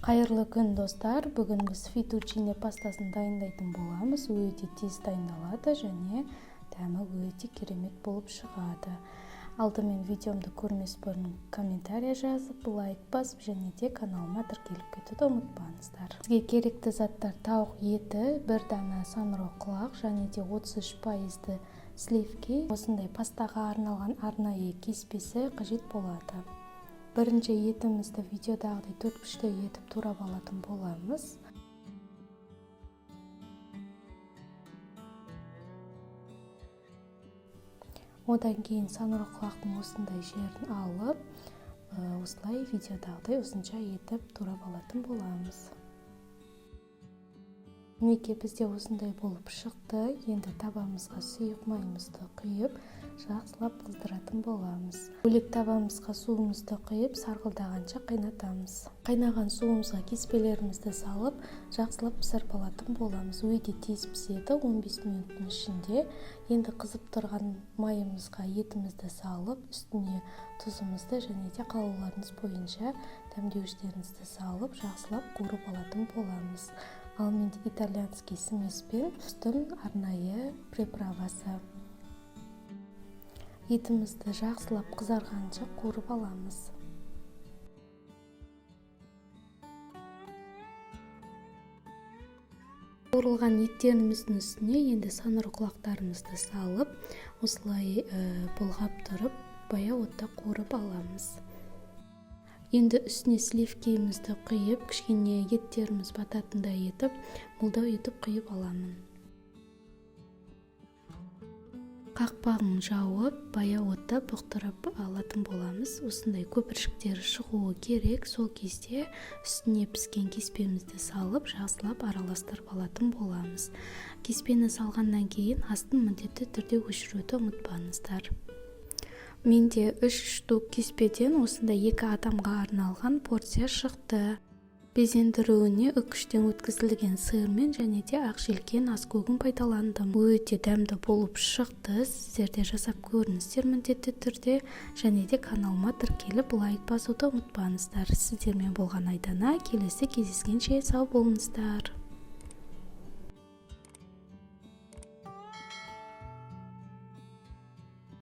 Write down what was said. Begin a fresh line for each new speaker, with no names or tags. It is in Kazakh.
Қайырлы күн, достар! Бүгін біз фетучини пастасын дайындайтын боламыз. Өте тез дайындалады және дәмі өте керемет болып шығады. Алдымен видеомды көрмес бұрын комментарий жазып, лайк басып және де каналыма тіркеліп кетуді ұмытпаңыздар. Бізге керекті заттар: тауық еті, бір дана саңырауқұлақ және де 33 пайызды сливки, осындай пастаға арналған арнайы кеспесі қажет болады. Бірінші етімізді видеодағыдай төртбұрышты етіп турап алатын боламыз. Одан кейін саңырауқұлақтың осындай жерін алып, осылай видеодағыдай ұзынша етіп турап алатын боламыз. Мінекей, бізде осындай болып шықты. Енді табамызға сұйық майымызды құйып, жақсылап қыздыратын боламыз. Бөлек табамызға суымызды құйып, сарқылдағанша қайнатамыз. Қайнаған суымызға кеспелерімізді салып, жақсылап пісіріп алатын боламыз. Өте тез піседі, 15 минуттың ішінде. Енді қызып тұрған майымызға етімізді салып, үстіне тұзымызды және де қалауларыңыз бойынша дәмдеуіштеріңізді салып, жақсылап қуырып алатын боламыз. Ал менде итальянский смесь пен құстың арнайы приправасы. Етімізді жақсылап қызарғанша қуырып аламыз. Қуырылған еттеріміздің үстіне енді саңырауқұлақтарымызды салып, осылай бұлғап тұрып, баяу отта қуырып аламыз. Енді үстіне сливкимізді құйып, кішкене еттеріміз бататындай етіп, молдау етіп құйып аламын. Қақпағын жауып, баяу отта бұқтырып алатын боламыз. Осындай көпіршіктері шығуы керек. Сол кезде үстіне піскен кеспемізді салып, жақсылап араластырып алатын боламыз. Кеспені салғаннан кейін астын міндетті түрде өшіруді ұмытпаңыздар. Менде үш штук кеспеден осындай екі адамға арналған порция шықты. Безендіруіне үккіштен өткізілген сырмен және де ақжелкен аскөгін пайдаландым. Өте дәмді болып шықты. Сіздер де жасап көріңіздер міндетті түрде және де каналыма тіркеліп, лайк басуды ұмытпаңыздар. Сіздермен болған Айдана. Келесі кездескенше сау болыңыздар!